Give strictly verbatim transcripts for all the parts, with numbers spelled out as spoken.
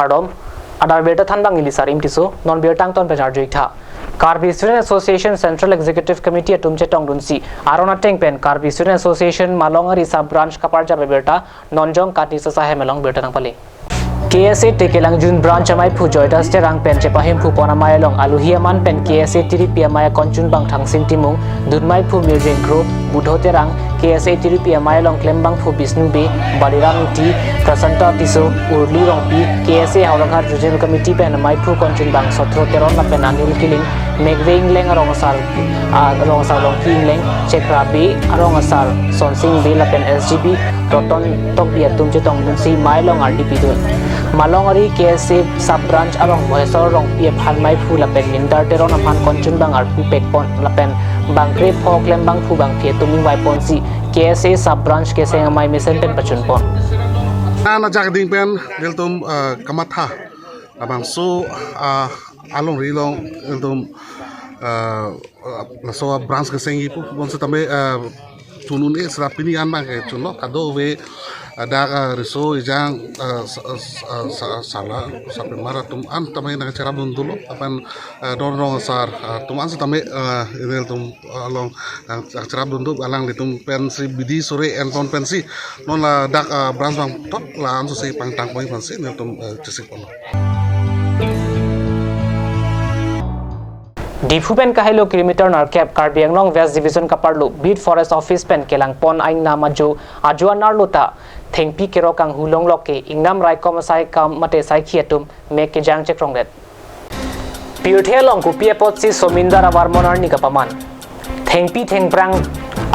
Kardom, adar birta thanbang neli Sarim Tisso, non birta angton pen arju-ik tha. Karbi Student Association Central Executive Committee atum chetongdunsi aron ateng pen Karbi Student Association Malongari Sub Branch kaparjap abirta non Jongkati Sasahem along birta nangpale. K S A Tekelangjun Branch amaiphu Joydas Terang pen chepahemphu pon amei along alohi aman pen K S A Tiripi amei akonchunbang Thangsing Timung, dunmeiphu Mirjeng Kro, Budho Terang, K S A Tiripi amei along klembangphu Bisnu Bey, Baliram Ingti, Prasanta Tisso, Urli Rongpi, K S A Howraghat Regional Committee pen amaiphu konchunbang Sotro Teron lapen Anil Killing, Mekve Ingleng arong asar, ah, arong asar Rongpi Ingleng, Chekra Bey arong asar Sonsing Bey lapen S G B Roton Tokbi atum chetongdunsi mei along ardi pidun. Malongari K S A Sub Branch along Mohesor Rongpi aphan meiphu lapen Mintar Teron aphan konchunbang arpu pekpon lapen bangkre pho klembangphu bangphi atum ingvaiponsi K S A Sub Branch keseng amei mesen pen pachunpon. An ajak ding pen nelitum, eh, kamatha labangso, ah, alongri along nelitum, eh, laso branch kesengji pu bonsitame, eh, tunun e sera pini an bang ke chunlo kadokave, eh, dak, eh, riso ejang, eh, sa-, sa-, sa-, sala sapemar atum an tame nangcherapdun dolo lapen, eh, don rong asar, eh, atum an sitame, eh, nelitum, eh, along, eh, cherapdun do alanglitum pensi bidi sore enpon pensi non ladak, eh, branch bangthot la-an sose pangtang pon pensi nelitum, eh, chesik ponlo. Diphu pen kahelo kilometer nerkep Karbi Anglong West Division kaparlo Beat Forest Office pen kelangpon aingnam ajo ajo anerlo ta thengpi kerok kanghu longlok ke ingnam raikom asai kam mate saikhi atum mek kejang chekrongdet. Pirthe along kopi apotsi somindar avarmon arni kapaman. Thengpi thengphrang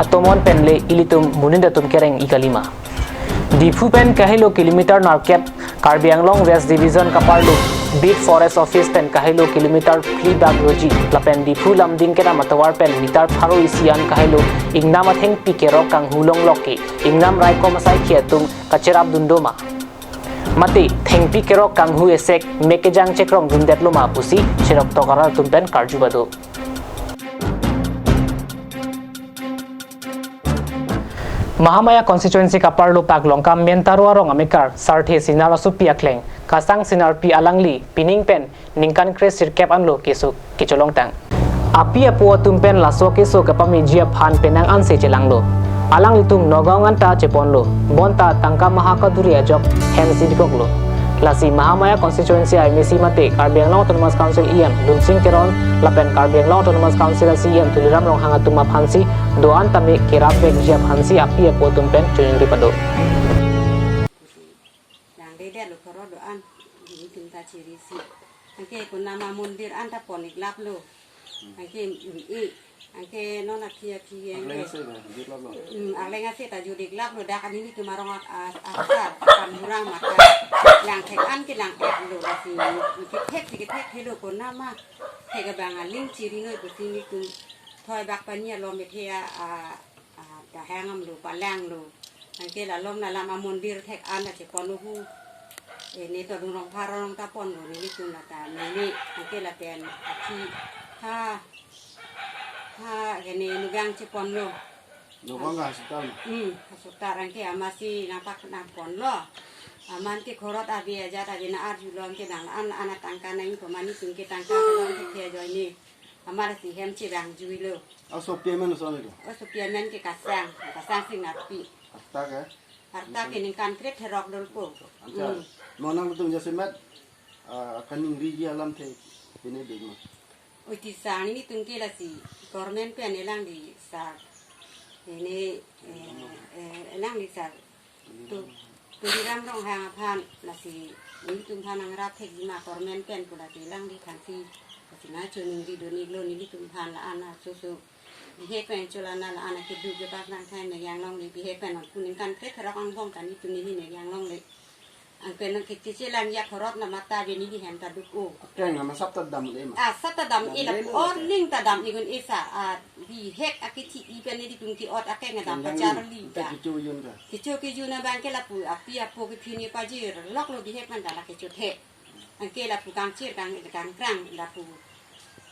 atomon pen le ilitum monit atum kereng-ik kalima. Diphu pen kahelo kilometer nerkep Karbi Anglong West Division kaparlo Beat Forest Office pen kahelo kilometer phli bak roji lapen Diphu Lumding kedam atovar pen meter pharo isi an kahelo ingnam athengpi kerok kanghu longlok ke ingnam raikom asaikhi atum kacherapdun doma. Mate thengpi kerok kanghu esek mek kejang chekrongdundetlo ma pusi cherok tok arat atum pen karju bado. Mahamaya constituency kaparlo Paklongka Mentaro arong amekar Sarthe Sinar asopi akleng Kasang Sinarpi alangli pining pen ningkan kresirkep anlo keso kecholongtang. Api apo atum pen laso keso kepameji aphan penang anse chelanglo. Alanglitum Nagaon anta cheponlo. Bonta tangka maha kaduri ajok hem si bikoklo. Lasi Mahamaya constituency I M A C mate Karbi Anglong Autonomous Council E M Dunsing Teron lapen Karbi Anglong Autonomous Council a C E M Tuliram Ronghang atum aphansi do-an tame kerap vekji aphansi api apo atum pen choningri pado. Langledet lo khoro do-an, di itum ta chirisi. Anke konama mondir anta pon-iklaplo. Anke, mm, i, anke non aphi aphi yang Arleng ke. Ase na, di lap lo. Mm, arleng ase ta judi-iklaplo, dak anini tum arong ak-, as-, asar, akam hurang maka. Lang thek an ke lang-etlo, lasi kethek si kethek helo konama. Thek abang aling chiri noi pusi nitum. Thoi bak pani alom bethe a, a, a, dahang amlo, palanglo. Anke la alom la lam amondir thek an la cheponlo hu. E, ne to dung rong pharo rong ta ponlo, ne nitum la ta, ne ne, anke lapen athi, ha, ha, ke ne nugang cheponlo. Nugang ka hospital ma? Hmm, hospital anke amatsi nangpak nangponlo. Amat ke khorot abi ajat abi na arjulo anke nang an, an atangka nang ko mani tum ke tangka kelong ke ke ajoine. Amatsi hem chevangjuilo. Asopi amen ason lo? Asopi amen ke Kasang, Kasang Sinarpi. Arta ke? Arta ke ningkan kretherok dolpo. Anta. Hmm. Mo nanglitum jasemet, ah, kaningriji alamthe pine dei ma? Oi, ti sang nitum ke lasi government pen elang di sa. Ini, eh, eh, elang di sa. Tu, Tuliram Ronghang aphan, lasi nitum aphan nangrap thekji ma government pen pu lasi elang di thansi, lasi nangchoningri dun-iklo nitum aphan la-an asoso. Bihek pen chola na la-an akedu ke bak nang thai ne yang longle, bihek pen non pu ningkan kretherok angbong ta nitum neli ne yang longle. Anke nang kiti chelang ya khorot na mata bini di hem ta duk o. Akeng na masap ta dam le ma? Ah, sap ta dam-i la. Dam le lo. Orning ta dam-i gun esa, ah, bihek akithi i pen nitum ke-ot akeng dam. Yang pacharli ta. Kecho yun ka? Kecho kejun abang ke lapu api apo ke phini pajirloklo bihek man ta la kecho the. Anke lapu kangchir kang, kangkrang lapu.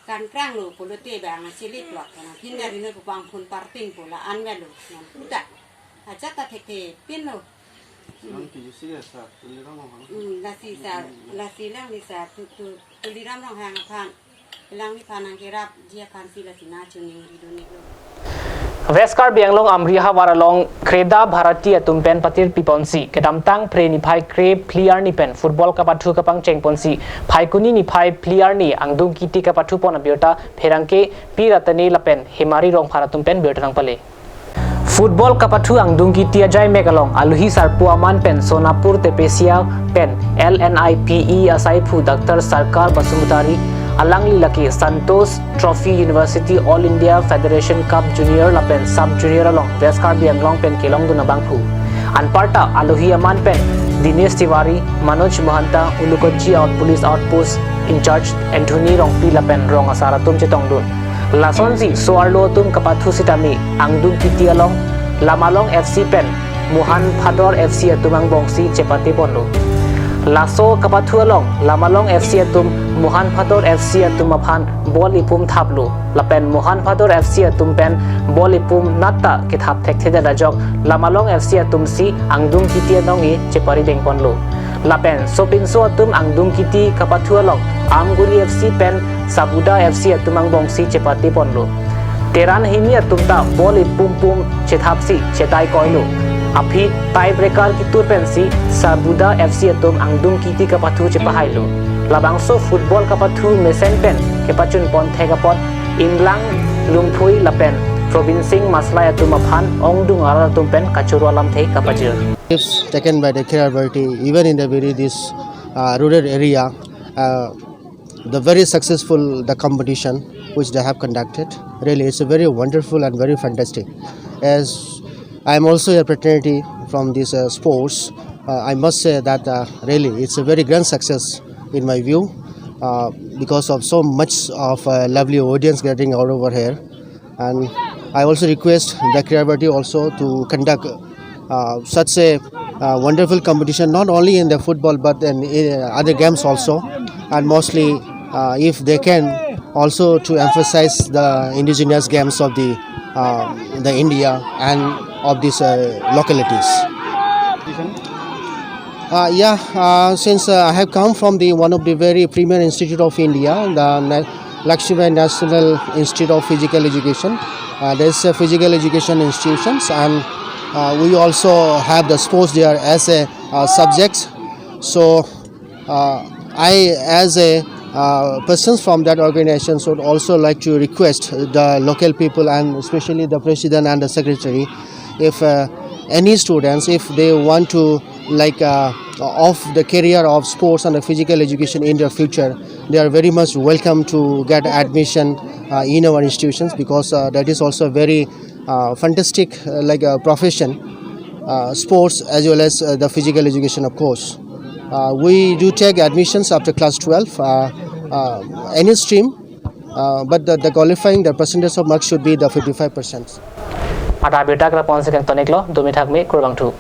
Kangkranglo pulote bang chili plot kana phin na rinoi pu bang phun parting pu la-an melo nang puta. Ajat ta thekthe pinlo. Nang P U C ya, sir, Tuliram Ronghang. Hmm, lasi sir, lasi lang ni sir, Tu, Tu, Tuliram Ronghang aphan, lang ni aphan nangkerapji aphan si lasi nangchiningrilo nilo. West Karbi Anglong Amri havar along Kreda Bharati atum pen patirpi ponsi, kedamtang Phre niphai kre phli arni pen football kapathu kapangcheng ponsi, Phaikuni niphai phli arni angdung kiti kapathu pon abirta pherangke Pi Ratani lapen Hemari Rongphar atum pen birta nangpale. Football kapathu angdung kiti ajai mek along aluhi sarpo aman pen Sonapur Tepesia pen L N I P E asaiphu Doctor Sarkar Basumatary, alangli lake Santosh Trophy University All India Federation Cup Junior lapen Sub Junior along West Karbi Anglong pen kelongdun abangphu. Anparta aluhi aman pen Dinesh Tiwari, Manoj Mahanta, Ulukochi Out Police Outpost in-charge Anthony Rongpi lapen rong asar atum chetongdun. Lasonsi so-arlo atum kapathu sitame angdung kiti along Lamalong F C pen Mohan Phador F C atum angbongsi chepate ponlo. Laso kapathu along Lamalong F C atum Mohan Phador F C atum aphan ball ipum thaplo. Lapen Mohan Phador F C atum pen ball ipum natta kethap thekthedet ajok Lamalong F C atum si angdung kiti anong-e chepari dengponlo. Lapen sopinso atum angdung kiti kapathu along Amguri F C pen Sabuda F C atum angbongsi chepate ponlo. Teran hini atum ta ball ipum pum chethapsi chetai koilo. Aphi tie breaker kitur pensi Sabuda F C atum angdung kiti kapathu chepahailo. Labangso football kapathu mesen pen kepachun pon thek apot Imlang Lumphui lapen Probin Singh Maslai atum aphan ongdung arat atum pen kachoro alamthe kapajir. Steps taken by the Khera Bharati, even in the very this uh, rural area, uh, the very successful the competition which they have conducted. Really, it's a very wonderful and very fantastic. As I am also a fraternity from this uh, sports, uh, I must say that uh, really it's a very grand success in my view uh, because of so much of a lovely audience gathering all over here. And I also request the Khera Bharati also to conduct uh, such a uh, wonderful competition, not only in the football but in uh, other games also, and mostly uh, if they can also to emphasize the indigenous games of the uh, the India and of these uh, localities. Uh, yeah, uh, since uh, I have come from the one of the very premier institute of India, the Na- Lakshmi National Institute of Physical Education. Uh, there's a physical education institutions, and uh, we also have the sports there as a uh, subject. So uh, I, as a uh, person from that organization, would also like to request the local people and especially the president and the secretary, if uh, any students, if they want to like uh, of the career of sports and the physical education in their future, they are very much welcome to get admission uh, in our institutions, because uh, that is also a very uh, fantastic uh, like uh, profession, uh, sports as well as uh, the physical education, of course. Uh, we do take admissions after class twelve. Uh, uh, any stream, uh, but the, the qualifying, the percentage of marks should be the fifty-five percent. Mata birta kra pon second tonik lo, dumi thak me, kurang thu.